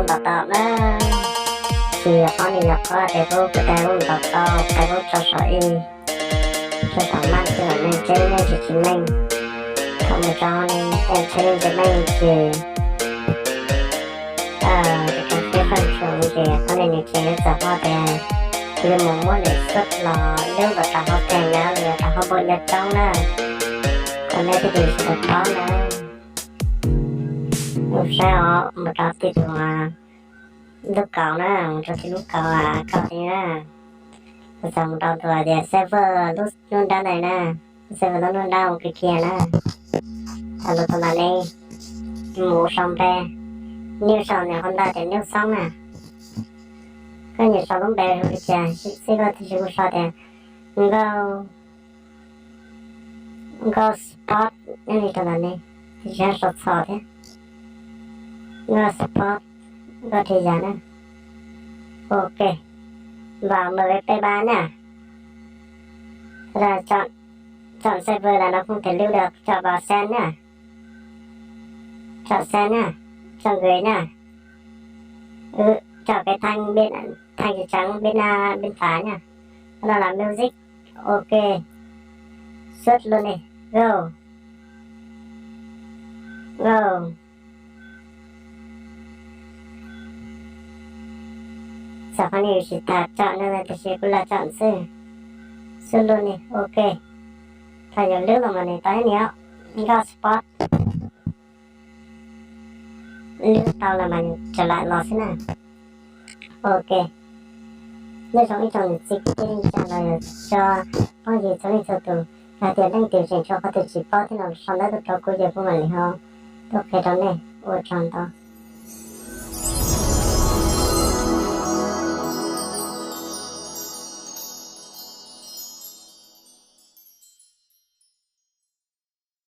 ntaus tau na. Tsis yog qhov ni yog qhov tias kuv kuv tes kuv ntaus tau, tes kuv tso saum ib, tso saum maj xwb los nej tseeb nej tsis tsis meej. Thaum mus rau nej tseeb nej tsis meej ces rau sib faj tshua ces qhov ni nws tseem yuav txog qhov tias kuv yuav mus muab lwm xub los lub nkaus rau hauv tes na los yog rau hauv npaum nyob roob na. Kom nej tib tug sawv daws paub na. Mus saib os, mus rau tim tus lub kaus na, mus rau tim lub kaus kaus li na. Txog mus rau tus tias server lub nruab nrab ntawd na, server lub nruab nrab mus kiag kiag na. Thaum tus tus ntawd ne, mus sau npe, nws sau nws hauv ntawd tias nws xoob na. Koj nyiam sau lub npe hu li cas xwb, koj tab sis kuv sau tias nkauj, nkauj spot, nyob li rau ntawm ne, tab sis sau txog thiab. Nkauj spot, nkauj rhe yas na. Ok, vào M V P ba na. Chọn server là nó không thể lưu được, chọn vào send nhá. Chọn send nhá. Chọn gửi nhá. Chọn cái thanh bên, thanh trắng bên, bên phải nhá. Cái đó là music. Ok. Xuất luôn đi. Go. Go. Xam qhov ni tsis tas chọn no tiam sis kuv los chọn xwb. Xwb lub ni, ok. Thaum yuav lub los mas nws tau ib niam nkauj spot. Lub tau los mas nws tseem lam los xwb na. Ok. Nyob zoo ib tsoom niam txiv kwv tij neej tsa los yog tsoom phooj ywg txhua leej txhua tus, yog tias leej twg tseem tshuav qhov twg tsis paub thiab no sau ntawv tuaj rau kuv ces kuv mam li ho tuaj qhia rau nej. Ua tsaug ntau.